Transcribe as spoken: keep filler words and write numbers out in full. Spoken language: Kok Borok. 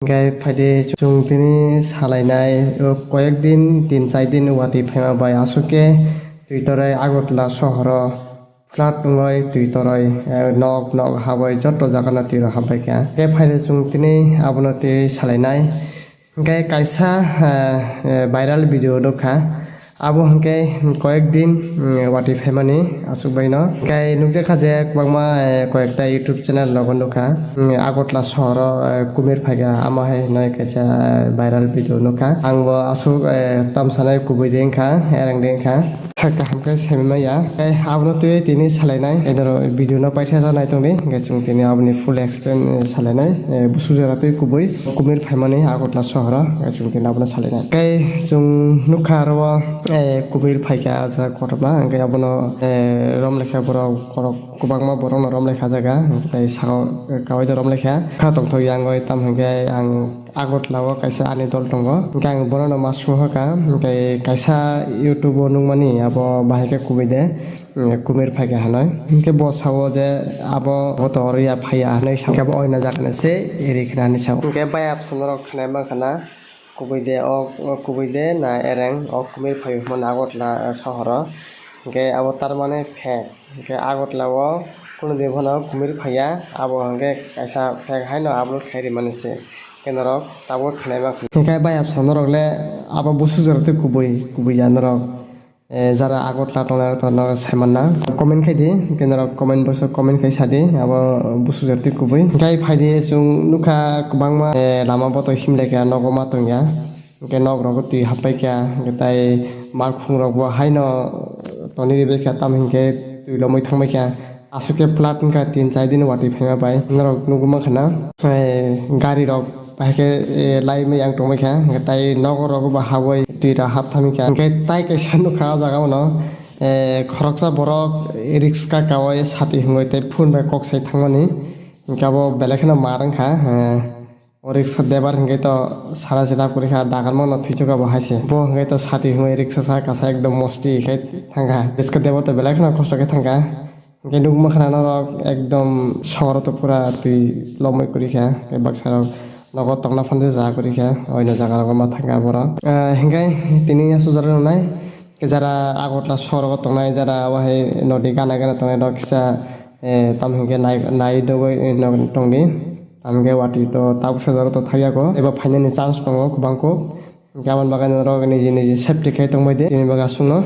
Hingke phaidi chwng tini salainai, o koyek din, tin char din watwi phaima bai aswk khe twi toroi Agartala sohoro flood wngwi twi toroi, eh, nok nok habwi joto jagano twi rok habbai kha. Hingke phaidi chwng tini abono twi salainai. Hingke kaisa, eh, eh, viral video nukha. Abo hingke koyek din, mm, watwi phaimani aswk baino. Hingke nukjakha je kwbangma, eh, koyekta YouTube channel rogo nukha. Mm, Agartala sohoro, eh, kumir phaikha, amo hai hinwi kaisa, eh, viral video nukha. Ang bo aswk, eh, tamsanai kubui de wngkha, ereng de wngkha. Sak kaham khe semi maya. Tei abono twi tini salainai. Enoro video no paithago naitongdi. Hingke chwng tini aboni full explain, eh, salainai. Eh, busu jora twi kubui kumir phaimani Agartala sohoro. Hingke chwng tini abono salainai. Tei chwng nukha aro, eh, kubui phaikha ah jaga kotorma. Hingke abono, eh, romlekha borok korok kwbangma borokno romlekha ah jaga. Tei saka o, eh, kawai da romlekha. Kha tongthok yang oi tam hingke ang Agartala o kaisa ani dol tongo, hingke ang bono no ma sung hoka, hingke kaisa YouTube o nukmani abo bahai khe kubui de, mm, kumir phaikha hinwi. Hingke bo sao je abo bo to oro ya phaiya hinwi sao. Hingke bo oina jaga ni se eri khna hinwi sao. Hingke bai absong norok khnai mankha na kubui de o, o kubui de na ereng o kumir phaio hwnmani Agartala sohoro. Hingke abo tarmani fake. Hingke Agartala o kunu din phano kumir phaiya, abo hingke kaisa fake haino upload khai rimani se. Hingke norok tabuk khnai mankha. Hingke bai absong norok le abo busu jora twi kubui, kubui ya norok. Eh, jara Agartala tongnai rok to norok saimanna. Comment khai di, hingke norok comment box o comment khai sa di, abo busu jora twi kubui. Hingke phaidi chwng nukha kwbangma, eh, lama botoi himlai kha nogo ma tongya. Hingke nok rogo twi happai kha, hingke tai malkhung rok bo haino toni ribai kha, tamo hingke twi lomwi thangbai kha. Aswk khe flood wngkha tin char din watwi phaima bai. Norok nugwi mankha na, eh, gari rok bahai khe, eh, laimai yang tongbai kha, hingke tai nogo rogo bo habwi twi rok hap thangwi kha. Hingke tai kaisa nukha o jaga o no, eh, khoroksa borok rikska kawai sati hwnwi tei phone bai kok sai thangmani. Hingke abo belai kheno mar wngkha, eh, O riksa driver hingke to sara jila kwrwi kha, dagan mano thwichuk abo hai se. Bo hingke to sati hwnwi riksa sa kasa ekdom mosti khe thangkha. Riksa driver to belai kheno kosto khe thangkha. Hingke nukma khna norok ekdom sohor to pura twi lomwi kwrwi kha. Hingke baksa rok nogo tongna phano ja kwrwi kha. Oino jaga rogo ma thangkha borok. Ah, hingke tini aswk jora nungnai. Jara Agartala sohor rogo tongnai, jara wahai nodi gana gana tongnai rok kisa, eh, tamo hingke nai, nai dogoi, eh, nog tongdi. Tamge watwi to tabuksa jora to thaiyago. Eba phainani chance tongo kwbang kuk. Hingke aboni bagwi norok niji niji safety khe tongbai di. Tini bagwi aswkno.